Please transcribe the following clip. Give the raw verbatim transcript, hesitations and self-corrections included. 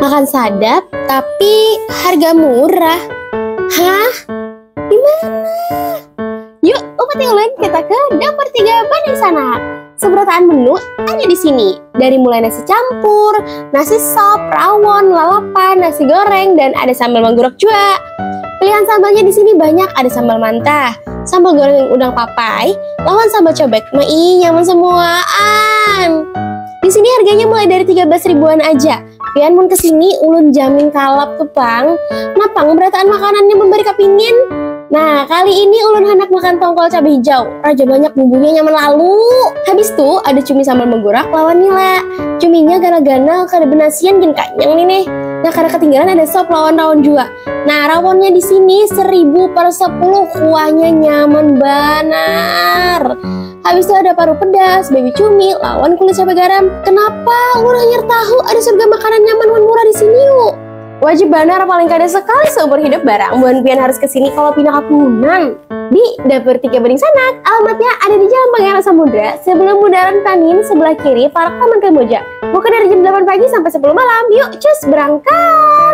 Makan sadap, tapi harga murah. Hah? Di mana? Yuk, upati ulun kita ke dapur tiga Bandeng Sanak. Seberataan menu ada di sini. Dari mulai nasi campur, nasi sop, rawon, lalapan, nasi goreng, dan ada sambal manggurok juga. Pilihan sambalnya di sini banyak, ada sambal mantah, sambal goreng udang papai, lawan sambal cobek. Mai, nyaman semuaan. Di sini harganya mulai dari tiga belas ribuan aja. Pian mun kesini, ulun jamin kalap tu pang. Napang berataan makanannya membari kapingin. Nah, kali ini ulun handak makan tongkol cabai hijau. Raja banyak, bumbunya nyaman lalu. Habis tu ada cumi sambal menggurak lawan nila. Cuminya ganal-ganal, kada benasian gin kanyang nih nih. Nah, kada ketinggalan ada sop lawan rawon juga. Nah, rawonnya di sini seribu per sepuluh, kuahnya nyaman banar. Habis itu ada paru pedas, babi cumi, lawan kulit cabai garam. Kenapa ulun hanyar tahu ada surga makanan nyaman wan murah di sini yuk. Wajib banar, paling kada sekali seumur hidup barang. Buhan pian harus kesini kalau pina kapunan. Di Dapur Tiga Bandeng Sanak, alamatnya ada di Jalan Pangeran Samudra, sebelum bundaran Tanin, sebelah kiri, parak Taman Kamboja. Buka dari jam delapan pagi sampai sepuluh malam. Yuk, cus, berangkat!